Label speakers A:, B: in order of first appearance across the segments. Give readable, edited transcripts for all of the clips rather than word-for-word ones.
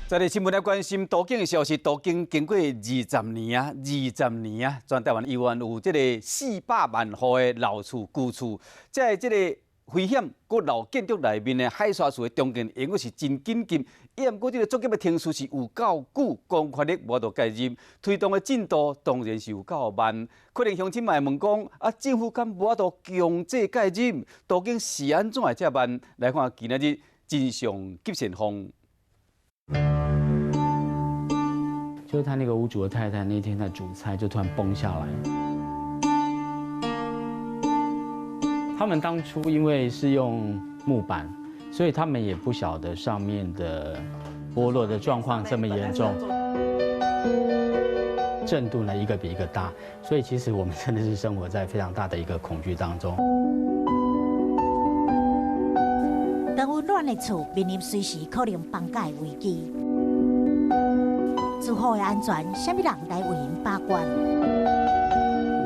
A: 這個新聞來關心都更的消息，都更經過二十年啊，二十年啊，全台灣猶原有這個400萬戶的老厝舊厝，在這個危險閣老建築內面的海沙厝的重建，永遠是真緊急。伊毋過這個作業的程序是有夠久，公權力無法度介入，推動的進度當然是有夠慢。可能鄉親嘛會問講，啊，政府敢無法度強制介入，都更是按怎會遮慢？來看今仔日真相急先鋒。
B: 就是他那個屋主的太太那天在煮菜，就突然崩下來。他們當初因為是用木板，所以他們也不曉得上面的剝落的狀況這麼嚴重，震度呢一個比一個大，所以其實我們真的是生活在非常大的一個恐懼當中。
C: 當溫暖的厝面臨隨時可能崩解危機，住戶的安全，啥物人來為𪜶把關？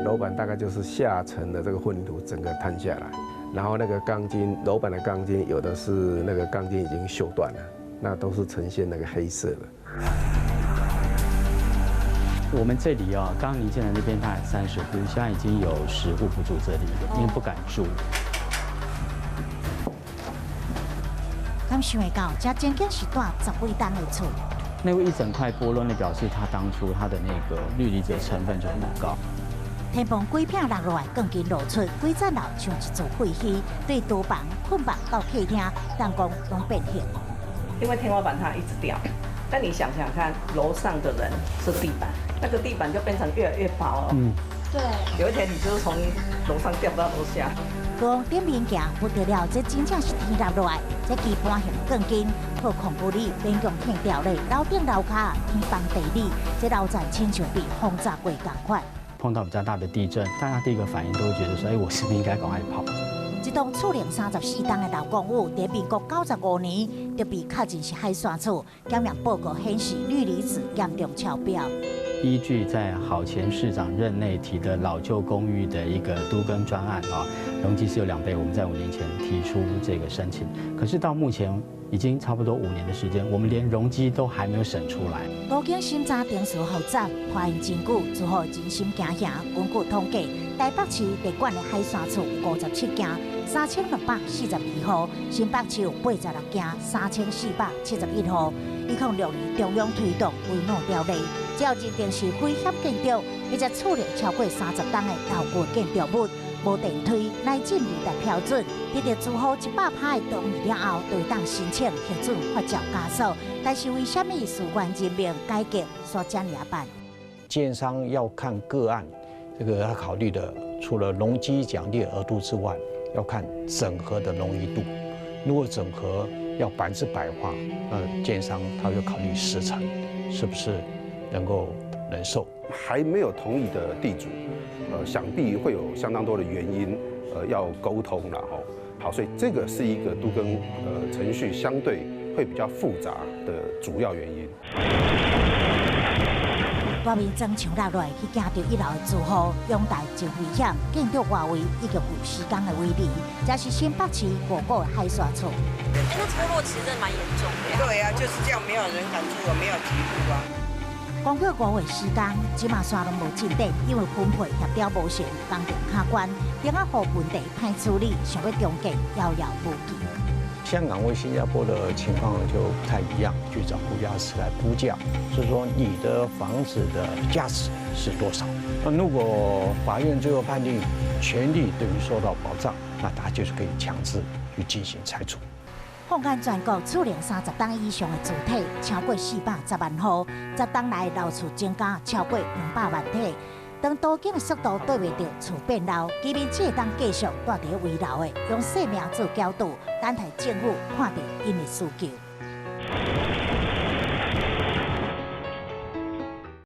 D: 樓板大概就是下層的這個混凝土整個坍下來，然後那個鋼筋，樓板的鋼筋有的是那個鋼筋已經鏽斷了，那都是呈現那個黑色的。
B: 我們這裡啊，剛剛您進來那邊大概30戶，現在已經有10戶不住這裡了，因為不敢住。
C: 敢想會到，這曾經是住10幾棟的厝。
B: 那個一整塊剝落，那表示他當初他的那個氯離子成分就很高。
C: 天棚幾片落落來，鋼筋露出，規層樓像一座廢墟，對廚房、睏房到客廳，燈光攏變形。
E: 因為天花板它一直掉，但你想想看，樓上的人是地板，那個地板就變成越來越薄了。嗯，對。有一天你就是從樓上掉到樓下。
C: 講頂面行不得了，這真正是天塌落來，這基盤型鋼筋破空玻璃，勉強天掉咧，樓頂樓跤天崩地裂，這樓層親像被轟炸過仝款。
B: 碰到比較大的地震，大家第一個反應都會覺得說：哎，我是不是應該趕快跑？
C: 這棟厝齡34棟的老公寓，佇民國95年就被確認是海沙厝，檢驗報告顯示氯離子嚴重超標。
B: 依據在郝前市長任內提的老舊公寓的一個都更專案啊，容積是有2倍，我們在5年前提出這個申請，可是到目前已經差不多5年的時間，我們連容積都還沒有審出來。
C: 都更審查程序複雜，拖延真久，住戶真心驚嚇。根據統計，台北市地管的海沙厝有57間，3642戶；新北市有86間，3471戶。2006年中央推動危老條例，只要認定是危險建築，彼隻厝齡超過30棟的老舊建築物，無電梯乃至未達標準，得到住戶100%的同意了後，就會當申請核准發照枷鎖。但是為啥物事關人民改革煞遮爾慢？
F: 建商要看個案，這個他考慮的除了容積獎勵額度之外，要看整合的容易度。如果整合要100%的話，那建商他會考慮10成，是不是能夠忍受？
G: 還沒有同意的地主，想必會有相當多的原因，要溝通了吼。好，所以這個是一個都更程序相對會比較複雜的主要原因。
C: 大面磚牆落來，去驚著一樓的住戶，陽台真危險，建築外圍已經有施工的威力。這是新北市五股的海沙厝。
H: 欸，那脫落其實真的蠻嚴重的。
I: 對啊，就是這樣，沒有人敢住，沒有幾戶啊。
C: 光過5月時間，這馬煞攏無進展，因為分配協調無成，工程卡關，頂仔戶問題歹處理，想欲重建遙遙無期。
F: 香港或新加坡的情況就不太一樣，去找估價師來估價，就是說你的房子的價值是多少。那如果法院最後判定權利等於受到保障，那他就是可以強制去進行拆除。
C: 放眼全國，厝齡30棟以上的住體超過410萬戶，10棟內老厝增加超過200萬體。當都更的速度對袂著厝變老，居民只會當繼續蹛佇危樓的，用性命做繳賭，等待政府看著𪜶的需求。